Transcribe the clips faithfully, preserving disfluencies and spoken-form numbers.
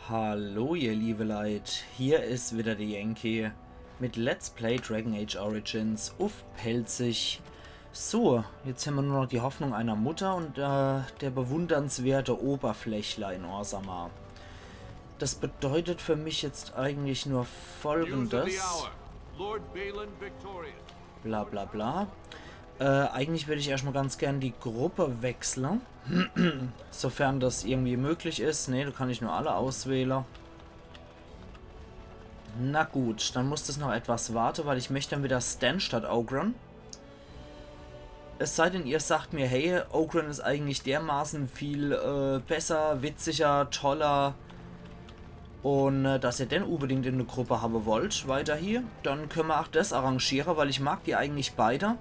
Hallo ihr liebe Leit, hier is wieder der Yankee mit Let's Play Dragon Age Origins uff Pälzisch. So, jetzt hämmer nur noch die Hoffnung einer Mutter und äh, der bewundernswerte Oberflächler in Orzammar. Das bedeutet für mich jetzt eigentlich nur Folgendes. Bla bla bla. Äh, eigentlich würd ich erstmal ganz gern die Gruppe wechseln. Sofern das irgendwie möglich is. Nee, da kann ich nur alle auswählen. Na gut, dann muss das noch etwas warten, weil ich möchte dann wieder Sten statt Ogryn. Es sei denn, ihr sagt mir, hey, Ogryn is eigentlich dermaßen viel äh, besser, witziger, toller und äh, dass ihr den unbedingt in der Gruppe haben wollt, weiter hier, dann können wir auch das arrangieren, weil ich mag die eigentlich beide.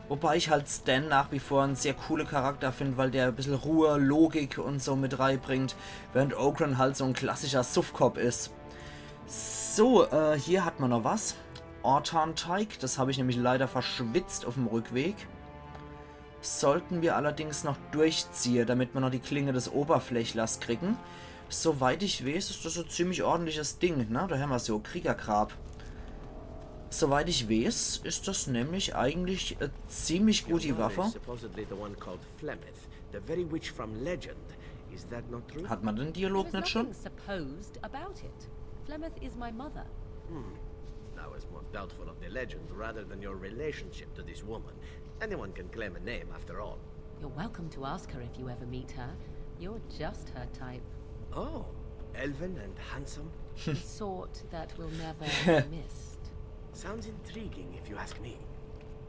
Wobei ich halt Sten nach wie vor einen sehr coole Charakter finde, weil der ein bisschen Ruhe, Logik und so mit reinbringt, während Ogryn halt so ein klassischer Suffkopf is. So, äh, hier hat man noch was. Ortan-Teig, das habe ich nämlich leider verschwitzt auf dem Rückweg. Sollten wir allerdings noch durchziehen, damit wir noch die Klinge des Oberflächlers kriegen. Soweit ich weiß, is das ein ziemlich ordentliches Ding, ne? Da hämmer's jo, Kriegergrab. Soweit ich weiß, is das nämlich eigentlich eine ziemlich gute Waffe. Supposedly the one called Flemeth, the very witch from legend. Is that not true? Hat man den Dialog nicht schon? Supposed about it. Flemeth is my mother. I was more doubtful of the legend rather than your relationship to this woman. Anyone can claim a name after all. You're welcome to ask her if you ever meet her. You're just her type. Oh, elven and handsome. The sort that will never be missed. Sounds intriguing if you ask me.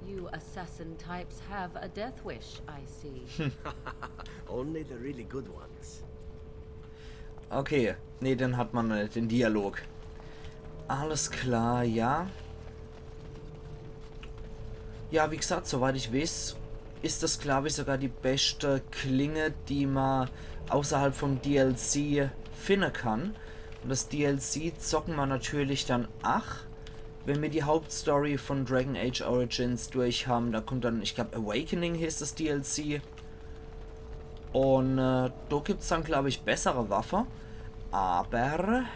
You assassin types have a death wish, I see. Only the really good ones. Okay, nee, den hat man noch nicht, den Dialog. Alles klar, ja. Ja, wie gesagt, soweit ich weiß, is das, glaub ich, sogar die beste Klinge, die man außerhalb vom D L C finden kann. Und das D L C zocken wir natürlich dann ach, wenn wir die Hauptstory von Dragon Age Origins durch haben. Da kommt dann, ich glaub, Awakening heißt das D L C. Und äh, da gibt's dann, glaub ich, bessere Waffe. Aber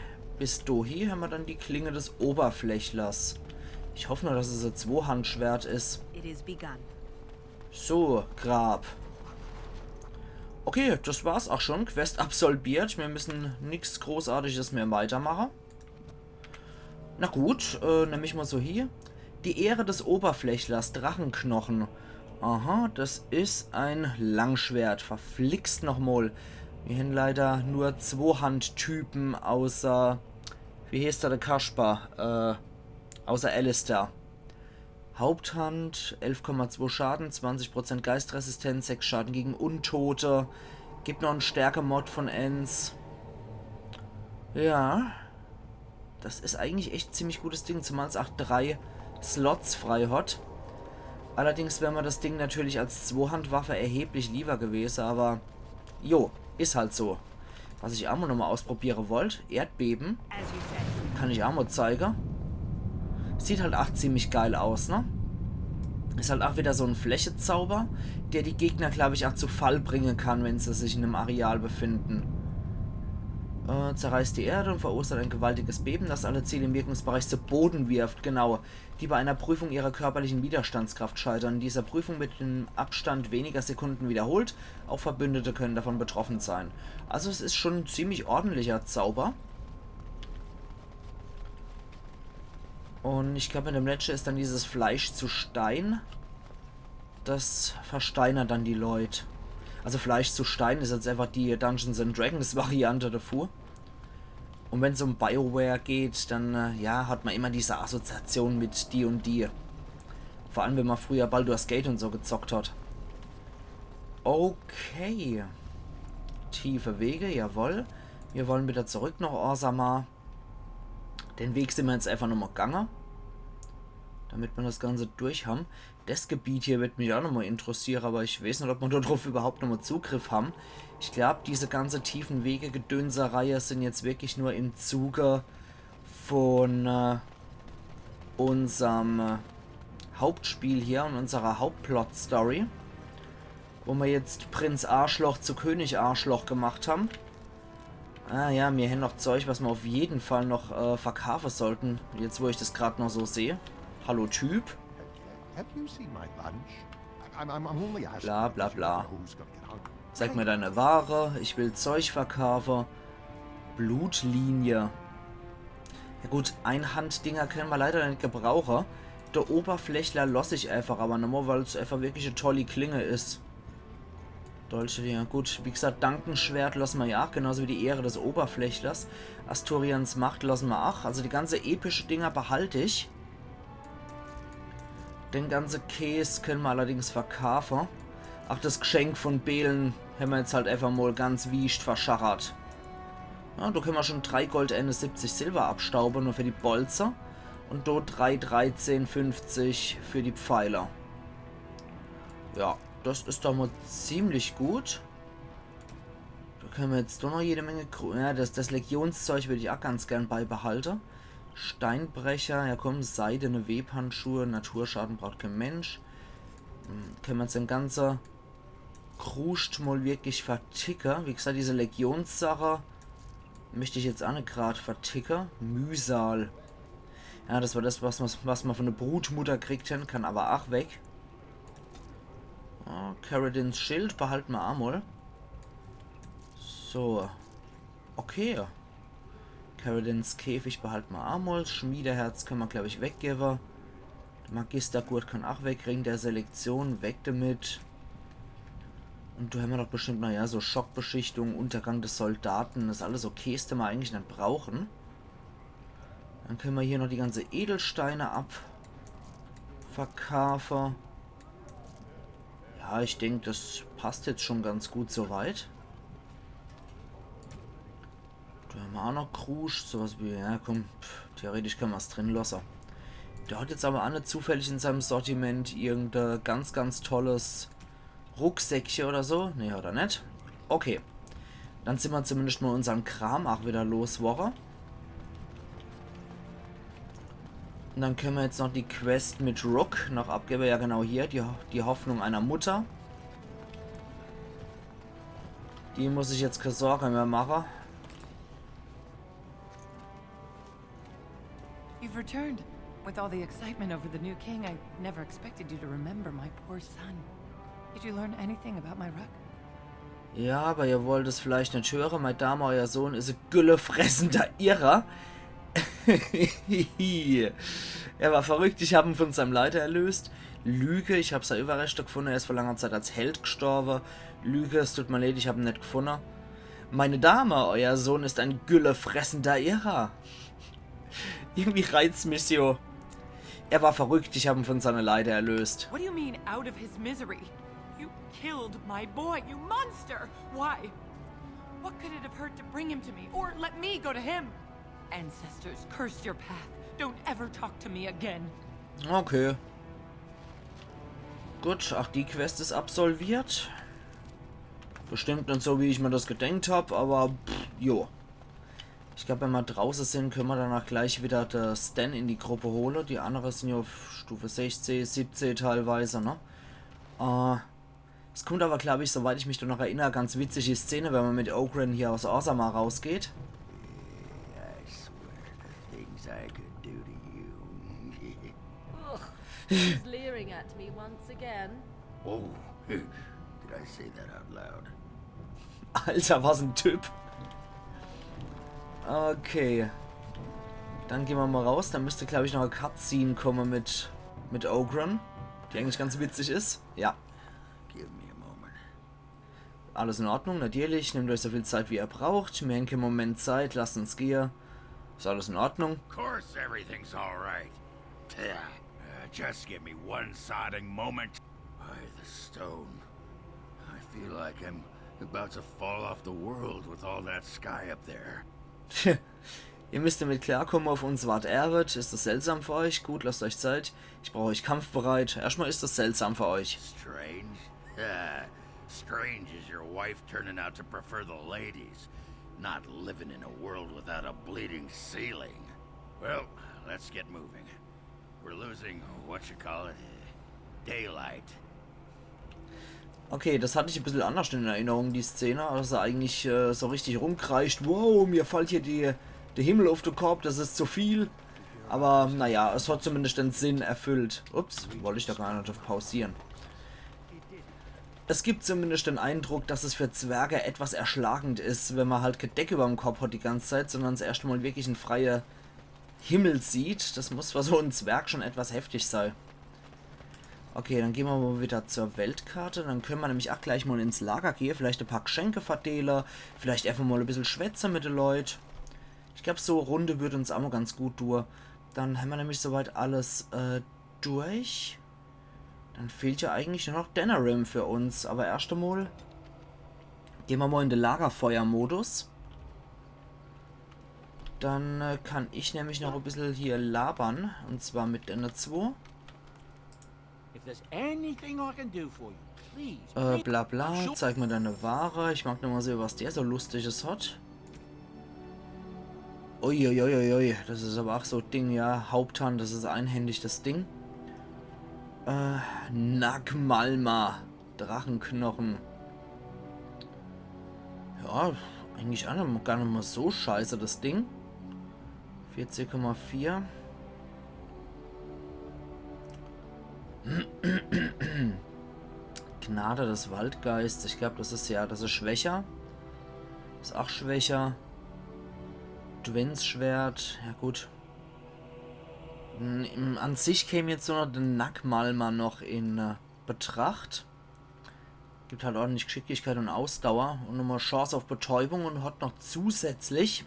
bis dahin hämmer dann die Klinge des Oberflächlers. Ich hoff nur, dass es ein Zwohandschwert is. It is begun. So, Grab. Okay, das war's auch schon. Quest absolviert. Wir müssen nix Großartiges mehr weitermachen. Na gut, äh, nemm ich mal so hier. Die Ehre des Oberflächlers, Drachenknochen. Aha, das is ein Langschwert. Verflixt nochmal. Wir haben leider nur Zwohandtypen außer, wie heißt er, der Kasper? Äh, außer Alistair. Haupthand, elf Komma zwei Schaden, zwanzig Prozent Geistresistenz, sechs Schaden gegen Untote. Gibt noch einen Stärke-Mod von eins. Ja. Das is eigentlich echt ziemlich gutes Ding, zumal's auch drei Slots frei hat. Allerdings wär mir das Ding natürlich als Zwohandwaffe erheblich lieber gewesen, aber jo, is halt so. Was ich auch mal nochmal ausprobieren wollt, Erdbeben, As you say. Kann ich auch mal zeigen. Sieht halt auch ziemlich geil aus, ne? Is halt auch wieder so ein Flächezauber, der die Gegner, glaub ich, auch zu Fall bringen kann, wenn sie sich in einem Areal befinden. Äh, zerreißt die Erde und verursacht ein gewaltiges Beben, das alle Ziele im Wirkungsbereich zu Boden wirft. Genau. Die bei einer Prüfung ihrer körperlichen Widerstandskraft scheitern. Diese Prüfung wird im Abstand weniger Sekunden wiederholt. Auch Verbündete können davon betroffen sein. Also es ist schon ein ziemlich ordentlicher Zauber. Und ich glaub, in dem letzten is dann dieses Fleisch zu Stein. Das versteinert dann die Leut. Also Fleisch zu Stein is jetzt einfach die Dungeons and Dragons Variante davor. Und wenn's um BioWare geht, dann äh, ja, hat man immer diese Assoziation mit D und D. Vor allem, wenn man früher Baldur's Gate und so gezockt hat. Okay. Tiefe Wege, jawohl. Wir wollen wieder zurück nach Orzammar. Den Weg sind wir jetzt einfach nochmal gegangen. Damit wir das Ganze durch haben. Das Gebiet hier wird mich auch nochmal interessieren, aber ich weiß nicht, ob wir da drauf überhaupt nochmal Zugriff haben. Ich glaub, diese ganze tiefen Wege-Gedönsereihe sind jetzt wirklich nur im Zuge von äh, unserem äh, Hauptspiel hier und unserer Hauptplot-Story. Wo wir jetzt Prinz Arschloch zu König Arschloch gemacht haben. Ah ja, mir hän noch Zeug, was mir auf jeden Fall noch äh, verkaafe sollten. Jetzt, wo ich das grad noch so seh. Hallo, Typ. Have you seen my lunch? I'm, I'm, I'm only asking Bla, bla, because you bla. Never know who's gonna get hungry. Zeig mir deine Ware, ich will Zeug verkaafe. Blutlinie. Ja gut, Einhanddinger kenne mer leider net gebrauche. Der Oberflächler loss ich einfach aber nochmal, weil's einfach wirklich e tolli Klinge is. Dolche, ja gut. Wie gesagt, Dankenschwert losse mer ja ach, genauso wie die Ehre des Oberflächlers. Asturians Macht losse mer ach. Also die ganze epische Dinger behalt ich. Den ganze Käs kenne mer allerdings verkaafe. Ach, das Geschenk von Belen hämmer jetzt halt einfach mal ganz wiescht verschachert. Ja, do kenne mer schon drei Gold, eenesiebzig Silber abstaube, nur für die Bolze. Und do drei, dreizehn fünfzig für die Pfeile. Ja, das is doch mal ziemlich gut. Do kenne mer jetzt doch noch jede Menge Kru-, ja, das, das Legionszeug würd ich ach ganz gern beibehalte. Steinbrecher, ja komm, seidene Webhandschuhe, Naturschaden braucht kein Mensch. Hm, kenne mer jetzt den ganze Kruscht mal wirklich verticke. Wie gesagt, diese Legionssache möcht ich jetzt ach net grad verticke. Mühsal. Ja, das war das, was mer, was mer von der Brutmutter kriegt hän, kann aber ach weg. Oh, Caridins Schild behalte mer ach mal. So. Okay. Caridins Käfig behalte mer ach mal. Schmiedeherz kenne mer, glaub ich, weggewwe. Magistergurt kann ach weg. Ring der Selektion, weg damit. Und do hämmer doch bestimmt, naja, so Schockbeschichtung, Untergang des Soldaten, das alles so Käs, die mer eigentlich net brauchen. Dann kenne mer hier noch die ganze Edelsteine abverkaafe. Ja, ich denk, das passt jetzt schon ganz gut soweit. Do hämmer ach noch Kruscht, sowas wie, ja komm, pff, theoretisch kenne mer's drin losse. Der hat jetzt aber ach net zufällig in seinem Sortiment irgendein ganz, ganz tolles Rucksäckche oder so. Nee, hat er net. Okay. Dann sin mer zumindest mal unsern Kram ach wieder losworre. Und dann kenne mer jetzt noch die Quest mit Rook noch abgewwe. Ja, genau hier. Die, Ho- die Hoffnung einer Mutter. Die muss ich jetzt keine Sorge mehr mache. You've returned. With all the excitement over the new king, I never expected you to remember my poor son. Did you learn anything about my Ruck? Ja, aber ihr wollt es vielleicht net höre. Meine Dame, euer Sohn is e güllefressender Irrer. Er war verrückt, ich hab ihn von seinem Leide erlöst. Lüge, ich hab sei Überreste gefunde, er is vor langer Zeit als Held gestorbe. Lüge, es tut mir leid, ich hab ihn net gefunde. Meine Dame, euer Sohn ist ein güllefressender Irrer. Irgendwie reizt's mich so. Er war verrückt, ich hab ihn von seiner Leide erlöst. What do you mean, out of his misery? You killed my boy, you monster! Why? What could it have hurt to bring him to me, or let me go to him? Ancestors, curse your path. Don't ever talk to me again. Okay. Gut, ach, die Quest is absolviert. Bestimmt net so, wie ich mir das gedenkt hab, aber pff, jo. Ich glaub, wenn mer drauße sin, kenne mer danach gleich wieder de Sten in die Gruppe hole. Die andere sin jo auf Stufe sechzeh, siebzeh teilweise, ne? Äh, es kommt aber, glaub ich, soweit ich mich do noch erinner, ganz witzige Szene, wenn mer mit Ogryn hier aus Orzammar rausgeht. I swear the things I could do to you. Ugh, he's leering at me once again. Oh, did I say that out loud? Alter, was en Typ. Okay. Dann gehn mer mal raus. Da müsst, glaub ich, noch e Cutscene komme mit, mit Ogryn, die eigentlich ganz witzig is. Ja. Give me a moment. Alles in Ordnung, natürlich. Nehmt euch so viel Zeit, wie ihr braucht. Mir hän kee Moment Zeit. Lasst uns gehe. Is alles in Ordnung. Of course everything's all right. Yeah, uh, just give me one sodding moment. By the stone. I feel like I'm about to fall off the world with all that sky up there. Ihr müsst damit klarkommen, auf uns wart Ärwet. Ist das seltsam für euch? Gut, lasst euch Zeit. Ich brauche euch kampfbereit. Erstmal ist das seltsam für euch. Strange? Yeah. Strange is your wife turning out to prefer the ladies, not living in a world without a bleeding ceiling. Well, let's get moving. We're losing, what you call it, daylight. Okay, das hatte ich e bissel annerscht in Erinnerung, die Szene, dass er eigentlich äh, so richtig rumkreischt: „Wow, mir fallt hier die, de Himmel uff de Kopp, das is zu viel.“ Aber naja, es hat zumindescht den Sinn erfüllt. Ups, wollt ich doch gar net uff pausieren. Es gibt zumindescht den Eindruck, dass es für Zwerge etwas erschlagend is, wenn man halt kä Deck überm Kopp hat die ganz Zeit, sondern es erscht mal wirklich en freie Himmel sieht. Das muss für so en Zwerg schon etwas heftig sei. Okay, dann gehn mer mal wieder zur Weltkarte. Dann könne mer nämlich ach gleich mal ins Lager gehe, vielleicht e paar Gschenke verdeele, vielleicht einfach mal e bissel schwätze mit de Leut. Ich glaub, so e Runde würd uns ach mal ganz gut due. Dann hämmer nämlich soweit alles äh, durch. Dann fehlt ja eigentlich nur noch Denerim für uns. Aber erscht emol gehn mer mal in de Lagerfeuer-Modus. Dann äh, kann ich nämlich noch e bissel hier labern. Und zwar mit denne zwo. If there's anything I can do for you, please, Äh, please. bla bla, zeig mir deine Ware. Ich mag nur mal sehen, was der so Lustiges hat. Uiuiuiui, das is aber ach so Ding, ja. Haupthand, das is einhändig, das Ding. Äh, Nagmalma. Drachenknochen. Ja, eigentlich ach net, gar net mal so scheiße, das Ding. Vierzehn Komma vier. Gnade des Waldgeists. Ich glaub, das is ja, das is schwächer. Is ach schwächer. Dwyn's Schwert. Ja, gut. Hm, im- an sich käm jetzt nur noch de Nagmalma noch in äh, Betracht. Gibt halt ordentlich Geschicklichkeit und Ausdauer. Und nochmal Chance auf Betäubung und hat noch zusätzlich.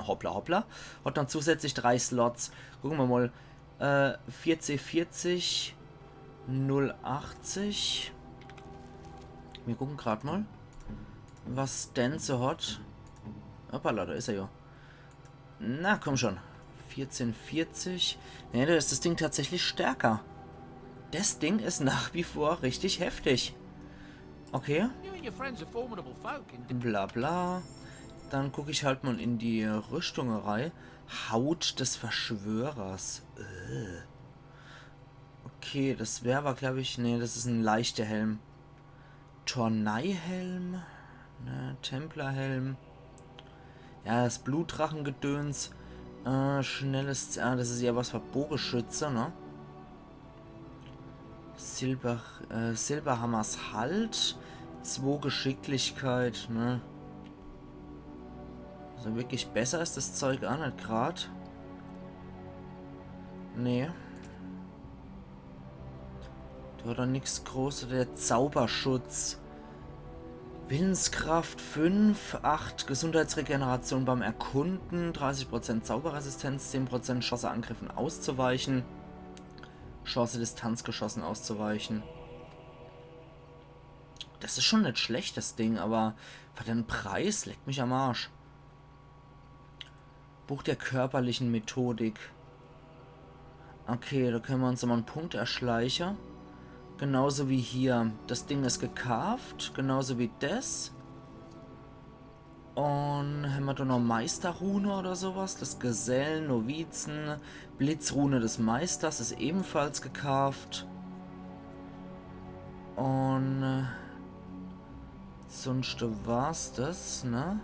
Hoppla, hoppla. Hat noch zusätzlich drei Slots. Gucke mer mal. Äh, vierzig, vierzig, null achtzig. Mir gucken grad mal, was Denze hat. Hoppala, da is er ja. Na, komm schon. Vierzehn vierzig. Nee, da is das Ding tatsächlich stärker. Das Ding is nach wie vor richtig heftig. Okay. You and your friends are formidable folk. And Bla bla. Dann guck ich halt mal in die Rüstung rein. Haut des Verschwörers. Äh. Okay, das wär aber, glaub ich, nee, das is en leichter Helm. Tornei-Helm, ne, Templerhelm. Ja, das Blutdrachengedöns. Äh, schnelles, ah, das is ja was für Bogeschütze, ne? Silber, äh, Silberhammers Halt. Zwo Geschicklichkeit, ne? Also wirklich besser is das Zeug ach net grad. Nee. Da hat er nix Großes. Der Zauberschutz. Willenskraft fünf, acht Gesundheitsregeneration beim Erkunden, dreißig Prozent Zauberresistenz, zehn Prozent Chance, Angriffen auszuweichen. Chance, Distanzgeschossen auszuweichen. Das is schon net schlecht, das Ding, aber für den Preis, leck mich am Arsch. Buch der körperlichen Methodik. Okay, da könne mer uns nochmal en Punkt erschleiche. Genauso wie hier. Das Ding is gekaaft. Genauso wie das. Und hämmer da noch Meisterrune oder sowas? Das Gesellen, Novizen, Blitzrune des Meisters is ebenfalls gekaaft. Und äh, sunscht war's das, ne?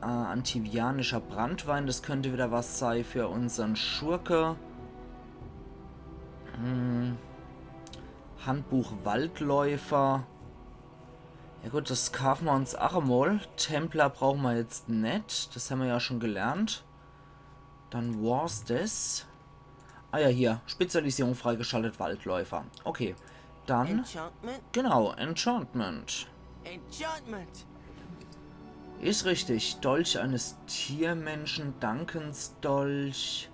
Äh, antivianischer Brandwein, das könnte wieder was sei für unsern Schurke. Hm. Handbuch Waldläufer. Ja gut, das kaafe mer uns ach emol. Templer brauche mer jetzt net. Das hämmer ja schon gelernt. Dann war's das. Ah ja, hier. Spezialisierung freigeschaltet, Waldläufer. Okay. Dann. Enchantment? Genau, Enchantment. Enchantment! Is richtig. Dolch eines Tiermenschen, Dankensdolch.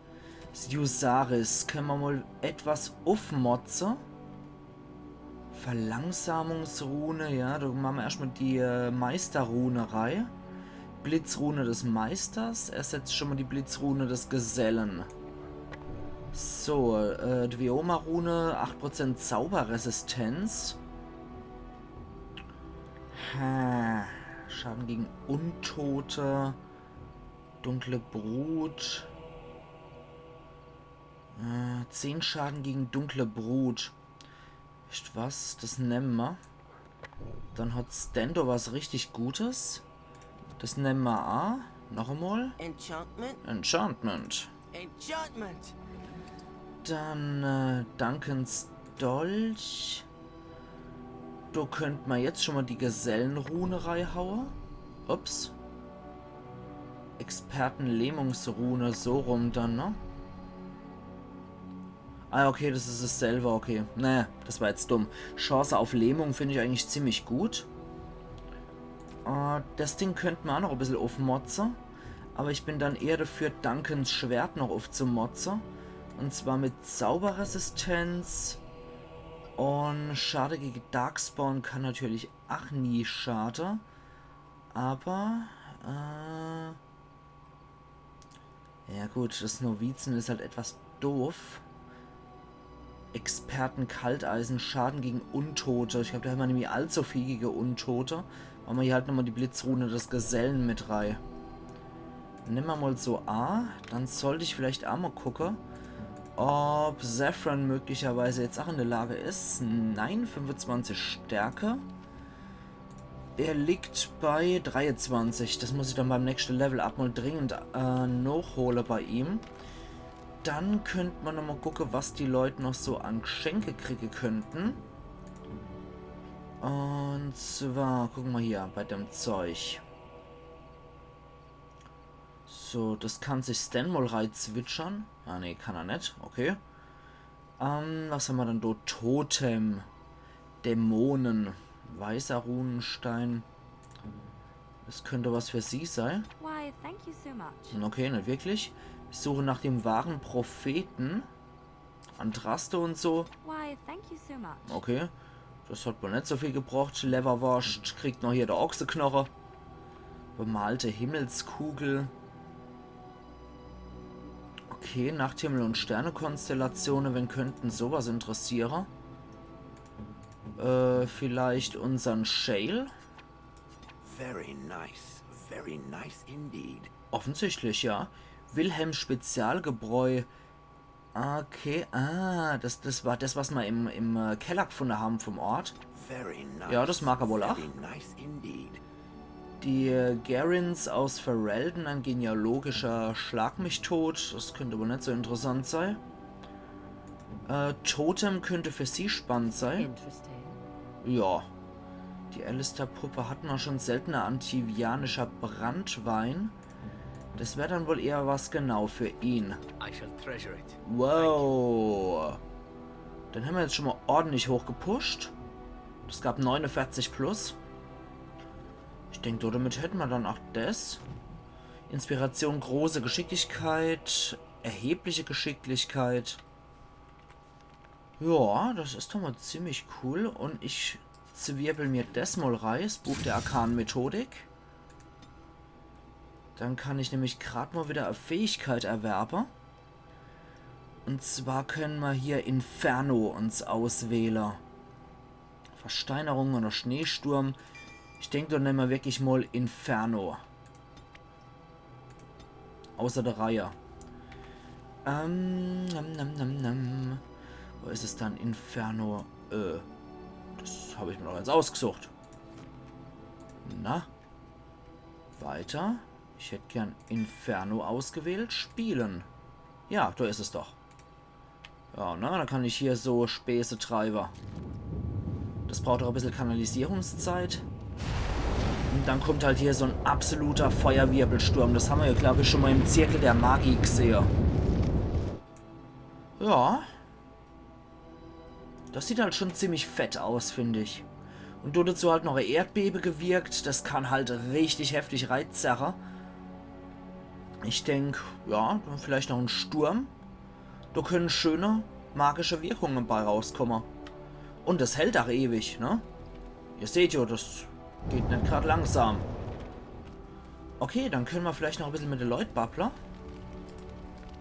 Yusaris. Könne mer mal etwas uffmotze. Verlangsamungsrune, ja, da mache mer erschtmal die äh, Meisterrune rei. Blitzrune des Meisters ersetzt schon mal die Blitzrune des Gesellen. So, äh, Dweoma-Rune, acht Prozent Zauberresistenz. Ha, Schaden gegen Untote. Dunkle Brut. Äh, zehn Schaden gegen dunkle Brut. Weescht was? Das nemme mer. Dann hat Sten do was richtig Gutes. Das nemme mer a. Noch emol. Enchantment? Enchantment. Enchantment! Dann äh, Duncans Dolch. Do könnt mer jetzt schon mol die Gesellenrune reihaue. Ups. Expertenlähmungsrune, so rum dann, ne? Ah, okay, das is dasselbe, okay. Naja, das war jetzt dumm. Chance auf Lähmung find ich eigentlich ziemlich gut. Äh, das Ding könnt mer a noch e bissel uffmotze. Aber ich bin dann eher dafür, Duncans Schwert noch uffzumotze. Und zwar mit Zauberresistenz. Und Schade gegen Darkspawn kann natürlich ach nie schade. Aber, äh, ja gut, das Novizen is halt etwas doof. Experten Kalteisen, Schaden gegen Untote. Ich glaub, do hämmer nimmi allzu viel gegen Untote. Mache mer hier halt nochmol die Blitzrune des Gesellen mit rei. Nemme mer mol so a. Dann sollt ich vielleicht a mol gucke, ob Zevran möglicherweise jetzt ach in der Lage is. Nein, fünfundzwanzig Stärke. Er liegt bei dreiundzwanzig. Das muss ich dann beim nächste Level Up mol dringend äh, nochhole bei ihm. Dann könnt mer nochmol gucke, was die Leut noch so an Geschenke kriege könnten. Und zwar, gucke mer hier bei dem Zeug. So, das kann sich Sten mol reizwitschern. Ah, nee, kann er net. Okay. Ähm, was hämmer dann do? Totem. Dämonen. Weißer Runenstein. Das könnt was für sie sei. Why, thank you so much. Okay, net wirklich. Ich suche nach dem wahren Propheten. Andraste und so. Why, thank you so much. Okay. Das hat wohl net so viel gebracht. Lewwerworscht, kriegt noch hier der Ochseknoche. Bemalte Himmelskugel. Okay, Nachthimmel und Sternekonstellatione, wen könnten sowas interessiere? Äh, vielleicht unsern Shale? Very nice. Very nice indeed. Offensichtlich, ja. Wilhelm Spezialgebräu. Okay, ah, das, das war das, was mer im, im äh, Keller gefunde haben vom Ort. Very nice. Ja, das mag er wohl auch. Very nice indeed. Die äh, Garins aus Ferelden, ein genealogischer Schlag mich tot. Das könnte aber net so interessant sei. Äh, Totem könnte für sie spannend sei. Interesting. Ja. Die Alistair-Puppe hat mer schon. Seltener antivianischer Branntwein. Das wär dann wohl eher was genau für ihn. I shall treasure it. Wow. Den hämmer jetzt schon mal ordentlich hochgepusht. Das gab neunundvierzig plus. Ich denk, damit hätte mer dann auch das. Inspiration, große Geschicklichkeit, erhebliche Geschicklichkeit. Ja, das is doch mal ziemlich cool. Und ich zwirbel mir das mal rein, das Buch der arkanen Methodik. Dann kann ich nämlich grad mal wieder e Fähigkeit erwerbe. Und zwar können mer hier Inferno uns auswähle. Versteinerung oder Schneesturm. Ich denk, do nemme mer wirklich mal Inferno. Außer der Reihe. Ähm, nam, nam, nam, nam. Wo is es dann? Inferno. Äh, das hab ich mir doch jetzt ausgesucht. Na? Weiter. Ich hätt gern Inferno ausgewählt. Spielen. Ja, do is es doch. Ja, na, dann kann ich hier so Späße treibe. Das braucht auch e bissel Kanalisierungszeit. Und dann kommt halt hier so en absoluter Feuerwirbelsturm. Das hämmer ja, glaub ich, schon mal im Zirkel der Magie gesehe. Ja. Das sieht halt schon ziemlich fett aus, find ich. Und do dazu halt noch e Erdbebe gewirkt. Das kann halt richtig heftig reizerre. Ich denk, ja, dann vielleicht noch en Sturm. Do können schöne magische Wirkunge bei rauskomme. Und das hält auch ewig, ne? Ihr seht ja, das geht net grad langsam. Okay, dann können mer vielleicht noch e bissel mit de Leut babble.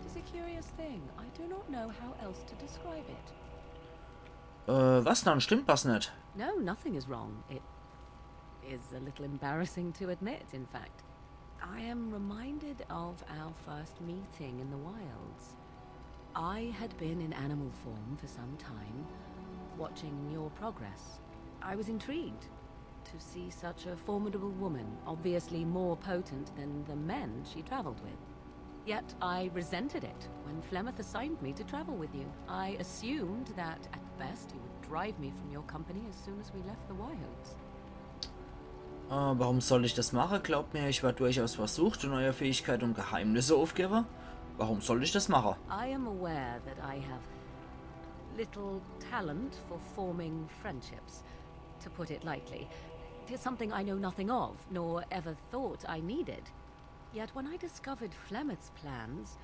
It's a curious thing. I do not know how else to describe it. Äh, was dann? Stimmt was net? No, nothing is wrong. It is a little embarrassing to admit, in fact. I am reminded of our first meeting in the wilds. I had been in animal form for some time, watching your progress. I was intrigued to see such a formidable woman, obviously more potent than the men she traveled with. Yet I resented it when Flemeth assigned me to travel with you. I assumed that at best you would drive me from your company as soon as we left the Wilds. Äh, warum soll ich das mache? Glaubt mir, ich war durchaus versucht in eurer Fähigkeit und Geheimnisse aufgebe. Warum soll ich das mache? I am aware that I have little talent for forming friendships, to put it lightly. It is something I know nothing of, nor ever thought I needed. Yet when I discovered Flemeth's plans,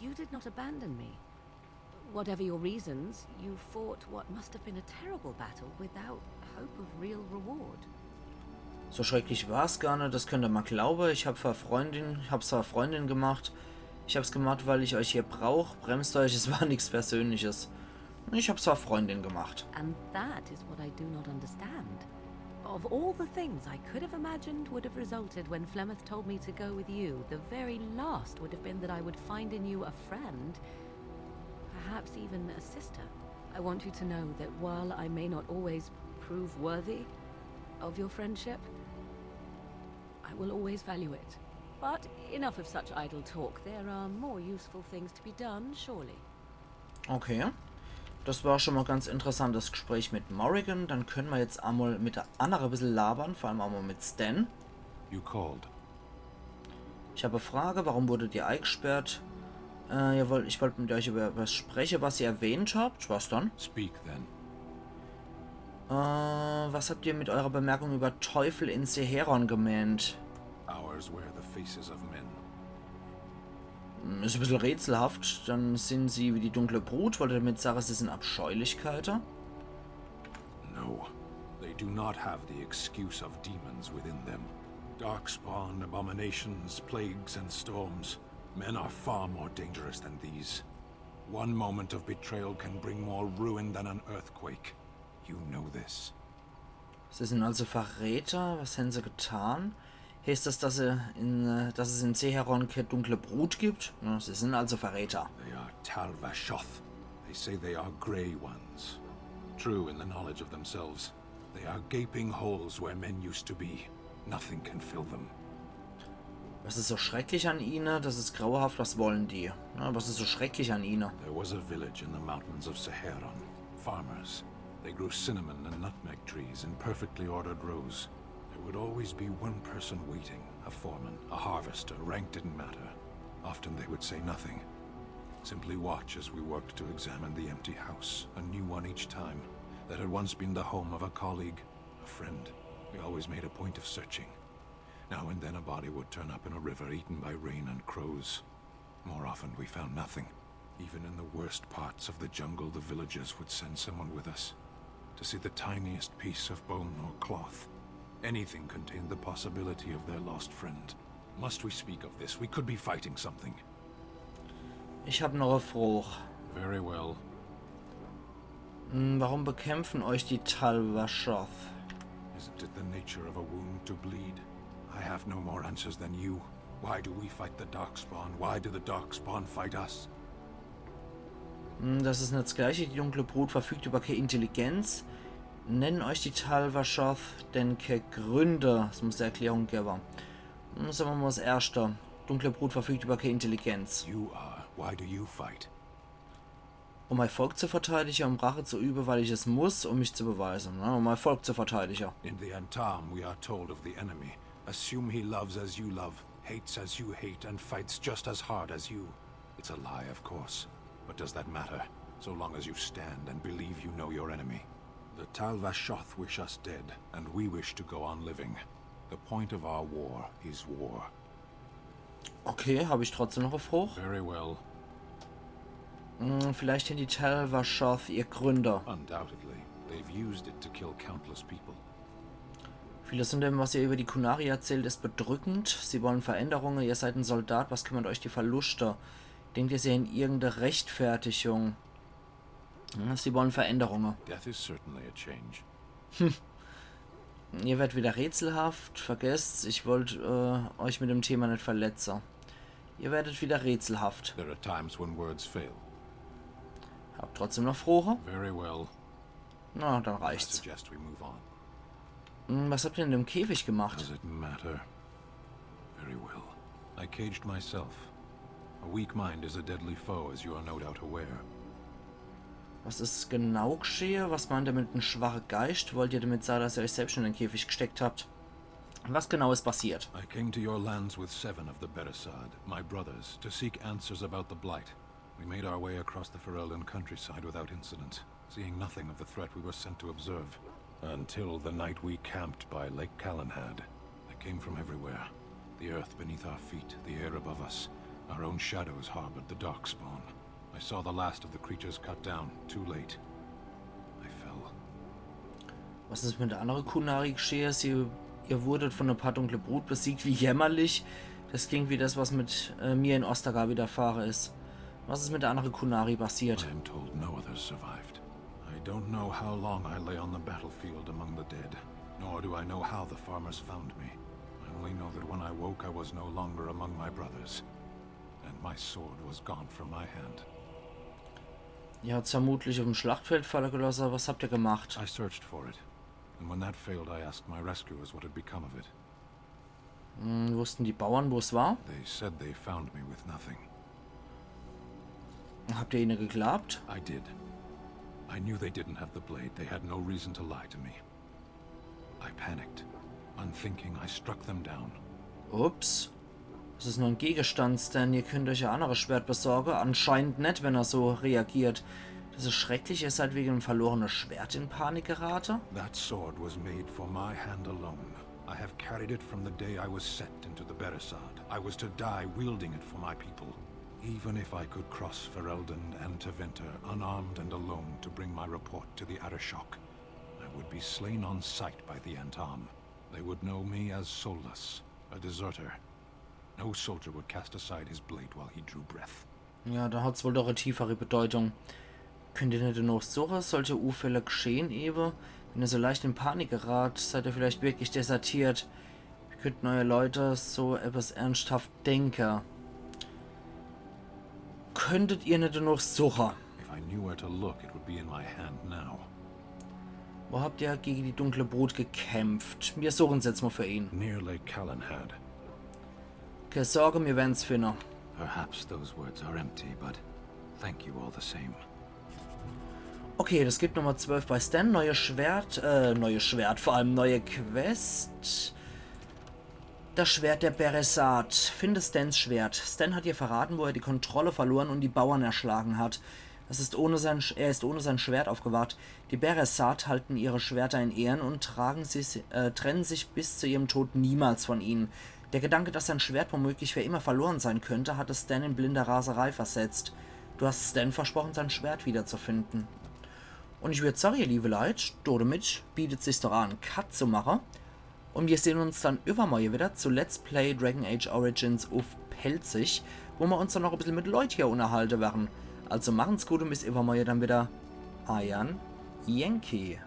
you did not abandon me. Whatever your reasons, you fought what must have been a terrible battle without hope of real reward. So schrecklich war's gar net, das könnt ihr mal glaube. Ich hab zwar Freundin, ich hab's zwar Freundin gemacht. Ich hab's gemacht, weil ich euch hier brauch. Bremst euch, es war nix Persönliches. Ich hab's zwar Freundin gemacht. And that is what I do not understand. Of all the things I could have imagined would have resulted when Flemeth told me to go with you, the very last would have been that I would find in you a friend, perhaps even a sister. I want you to know that while I may not always prove worthy of your friendship, I will always value it. But enough of such idle talk. There are more useful things to be done, surely. Okay. Das war schon mal ganz interessantes Gespräch mit Morrigan. Dann können wir jetzt einmal mit der Anna ein bisschen labern, vor allem einmal mit Sten. You called. Ich habe eine Frage, warum wurdet ihr eingesperrt? Äh, ihr wollt, ich wollte mit euch über was sprechen, was ihr erwähnt habt. Was dann? Speak then. Äh, was habt ihr mit eurer Bemerkung über Teufel in Seheron gemeint? Ours wear the faces of men. Hm, ist ein bisschen rätselhaft. Dann sind sie wie die dunkle Brut. Wollt ihr damit sagen, sie sind Abscheulichkeiten? No, they do not have the excuse of demons within them. Darkspawn, abominations, plagues, and storms. Men are far more dangerous than these. One moment of betrayal can bring more ruin than an earthquake. You know this. Sie sind also Verräter. Was haben sie getan? Heißt das, dass, sie in, äh, dass es in Seheron keine dunkle Brut gibt? Ja, sie sind also Verräter. They are Tal Vashoth. They say they are Grey Ones. True in the knowledge of themselves. They are gaping holes where men used to be. Nothing can fill them. Was ist so schrecklich an ihnen? Das ist grauenhaft. Was wollen die? Ja, was ist so schrecklich an ihnen? There was a village in the mountains of Seheron. Farmers. They grew cinnamon and nutmeg trees in perfectly ordered rows. There would always be one person waiting, a foreman, a harvester, rank didn't matter. Often they would say nothing. Simply watch as we worked to examine the empty house, a new one each time, that had once been the home of a colleague, a friend. We always made a point of searching. Now and then a body would turn up in a river eaten by rain and crows. More often we found nothing. Even in the worst parts of the jungle, the villagers would send someone with us to see the tiniest piece of bone or cloth. Anything contained the possibility of their lost friend. Must we speak of this? We could be fighting something. Ich hab noch eine Frage. Very well. Hm, warum bekämpfen euch die Tal Vashoth? Isn't it the nature of a wound to bleed? I have no more answers than you. Why do we fight the Darkspawn? Why do the Darkspawn fight us? Hm, das ist nicht das Gleiche. Die dunkle Brut verfügt über keine Intelligenz. Nennen euch die Tal Vashoth denn keine Gründe? Das muss eine Erklärung geben. Hm, sagen wir mal das Erste. Dunkle Brut verfügt über keine Intelligenz. You are. Why do you fight? Um mein Volk zu verteidigen, um Rache zu üben, weil ich es muss, um mich zu beweisen. Ne? Um mein Volk zu verteidigen. In the Antam, we are told of the enemy. Assume he loves as you love, hates as you hate, and fights just as hard as you. It's a lie, of course. But does that matter? So long as you stand and believe you know your enemy. The Tal Vashoth wish us dead, and we wish to go on living. The point of our war is war. Okay, habe ich trotzdem noch eine Frage. Very well. Hm, vielleicht haben die Tal Vashoth ihre Gründe. Undoubtedly. They've used it to kill countless people. Vieles von dem, was ihr über die Qunari erzählt, ist bedrückend. Sie wollen Veränderungen. Ihr seid ein Soldat. Was kümmert euch die Verluste? Denkt ihr, sie haben irgendeine Rechtfertigung? Ja, sie wollen Veränderungen. Death is certainly a change. Ihr werdet wieder rätselhaft. Vergesst, ich wollte äh, euch mit dem Thema nicht verletzen. Ihr werdet wieder rätselhaft. There are times when words fail. Hab trotzdem noch Fragen. Very well. Na, dann I reicht's. suggest we move on. Hm, was habt ihr in dem Käfig gemacht? Does it matter? Very well. I caged myself. A weak mind is a deadly foe, as you are no doubt aware. Was is genau geschehe? Was meint ihr mit en schwache Geischt? Wollt ihr damit sage, dass ihr euch selbst in den Käfig gesteckt habt? Was genau is passiert? I came to your lands with seven of the Beresad, my brothers, to seek answers about the Blight. We made our way across the Ferelden countryside without incident, seeing nothing of the threat we were sent to observe. Until the night we camped by Lake Calenhad. They came from everywhere. The earth beneath our feet, the air above us. Our own shadows harbored the darkspawn. I saw the last of the creatures cut down, too late. I fell. Was is mit der andere Qunari geschehe? Sie, ihr wurdet von e paar dunkle Brut besiegt, wie jämmerlich. Das klingt wie das, was mit äh, mir in Ostagar widerfahre is. Was is mit der andere Qunari passiert? I am told no others survived. I don't know how long I lay on the battlefield among the dead, nor do I know how the farmers found me. I only know that when I woke, I was no longer among my brothers, and my sword was gone from my hand. Ihr habt's vermutlich auf'm Schlachtfeld falle gelosse. Was habt ihr gemacht? I searched for it, and when that failed, I asked my rescuers what had become of it. Hm, wussten die Bauern, wo es war? They said they found me with nothing. Habt ihr ihnen geglaubt? I did. I knew they didn't have the blade. They had no reason to lie to me. I panicked. Unthinking, I struck them down. Ups. Das is nur en Gegenstand, Sten. Ihr könnt euch e anderes Schwert besorge. Anscheinend net, wenn er so reagiert. Das is schrecklich, ihr seid wegen em verlorene Schwert in Panik gerate? That sword was made for my hand alone. I have carried it from the day I was set into the Beresad. I was to die wielding it for my people. Even if I could cross Ferelden and Tevinter unarmed and alone to bring my report to the Arishok, I would be slain on sight by the Antam. They would know me as soulless, a deserter. No soldier would cast aside his blade while he drew breath. Ja, da hat's wohl doch e tiefere Bedeutung. Könnt ihr net noch suche? Solche Unfälle geschehen ewe? Wenn ihr so leicht in Panik gerat, seid ihr vielleicht wirklich desertiert. Wie könnten eure Leute so etwas ernsthaft denke? Könntet ihr net noch suche? If I knew where to look, it would be in my hand now. Wo habt ihr gegen die dunkle Brut gekämpft? Mir suchen's jetzt mal für ihn. Near Lake Calenhad. Keine Sorge, mir werden's finden. Perhaps those words are empty, but thank you all the same. Okay, das gibt Nummer zwölf bei Sten. Neue Schwert, äh, neue Schwert, vor allem neue Quest. Das Schwert der Beresad. Finde Stens Schwert. Sten hat ihr verraten, wo er die Kontrolle verloren und die Bauern erschlagen hat. Es ist ohne sein, Sch- er ist ohne sein Schwert aufgewacht. Die Beresad halten ihre Schwerter in Ehren und tragen sie, äh, trennen sich bis zu ihrem Tod niemals von ihnen. Der Gedanke, dass sein Schwert womöglich für immer verloren sein könnte, hatte Sten in blinder Raserei versetzt. Du hast Sten versprochen, sein Schwert wiederzufinden. Und ich würd sagen, ihr liebe Leute, damit bietet sich's doch an, Cut zu machen. Und wir sehen uns dann übermorgen wieder zu Let's Play Dragon Age Origins uff Pälzisch, wo wir uns dann noch ein bisschen mit Leuten hier unterhalten werden. Also machen's gut und bis übermorgen dann wieder. Eiern Yankee.